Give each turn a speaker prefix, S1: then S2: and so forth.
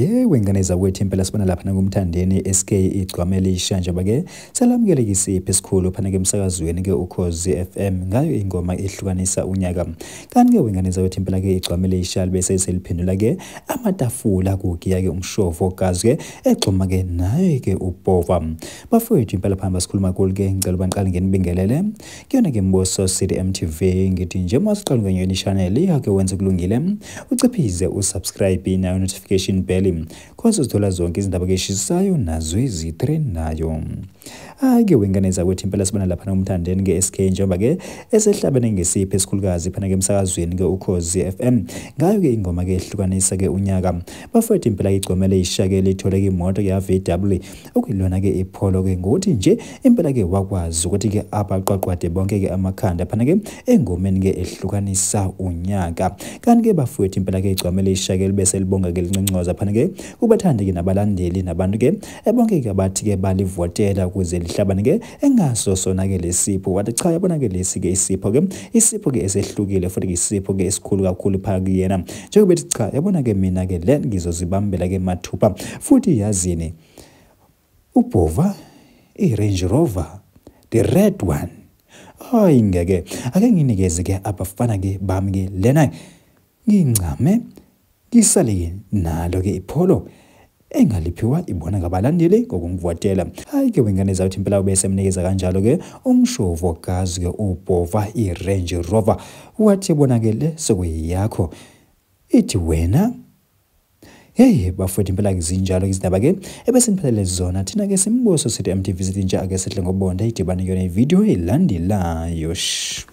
S1: Yewe ingane zakwethu, impela sibona lapha nakuMthandeni SK igcwame elisha njengoba-ke selamukeleka isipho esikhulu phana-ke emsakazweni-ke Ukhozi FM ngayo ingoma ehlukanisa unyaka. Kanti-ke wengane zakwethu, impela-ke igcwame elisha libe seliphendula-ke amatafula kugiya-ke umshovo gazi-ke egxuma-ke naye-ke uBhova. Bafowethu, impela phamba sikhuluma kakhulu-ke, ngicela uba ngiqale ngenibingelele kuyona-ke Mboso City MTV. Ngithi nje uma usiqala ngenyoni channel iyake wenze kulungile, uciphize usubscribe nayo notification bell khona uzithola zonke izindaba keshisayo nazo ezitrendayo. Hhayi-ke wengane zakwethu, impela sibona lapha noMthandeni ke-SK njengoba-ke esehlabene ngesipho esikhulukazi phana-ke emsakazweni-ke Ukhozi FM ngayo-ke ingoma-ke ehlukanisa-ke unyaka. Bafowethu, impela igcomele ishake lithole-ke imoto ya VW okuyilona-ke iPolo-ke, ngokuthi nje impela-ke wakwazi ukuthi-ke abaqwaqwade bonke-ke amakhanda phana-ke engomeni-ke ehlukanisa unyaka. Kanti-ke bafowethu, impela-ke igcwamele ishake libe selibonga-ke linconcoza phana-ke kubathandi-ke nabalandeli nabantu-ke bonke-ke abathi-ke balivotela ukuze lihlabane-ke engaso sona-ke lesipho. Wathi cha, yabona-ke lesi-ke isipho-ke, isipho-ke esehlukile futhi-ke isipho-ke esikhulu kakhulu phaka kuyena, njengoba ethi cha, yabona-ke mina-ke le ngizozibambela-ke mathupha. Futhi yazini, uBhova i-Range Rover, the red one, hayi ngeke, ake nginikeze-ke abafana-ke bami-ke lena, ngincame ngisale nalo-ke iPolo engaliphiwa ibona ngabalandeli ngokungivotela. Hayi-ke wengane zawuthi, impela ube semnikeza kanjalo-ke umshovo gazi-ke uBhova i-Range Rover, wathi bona-ke le sekuyiyakho, ithi wena. Hey bafowethu, impela-ke zinjalo izindaba-ke ebesiniphelele zona thina-ke Simbuso sithi MTV, sithi nje ake sehle ngobonda idibane kuyona ividiyo elandelayo. Shh.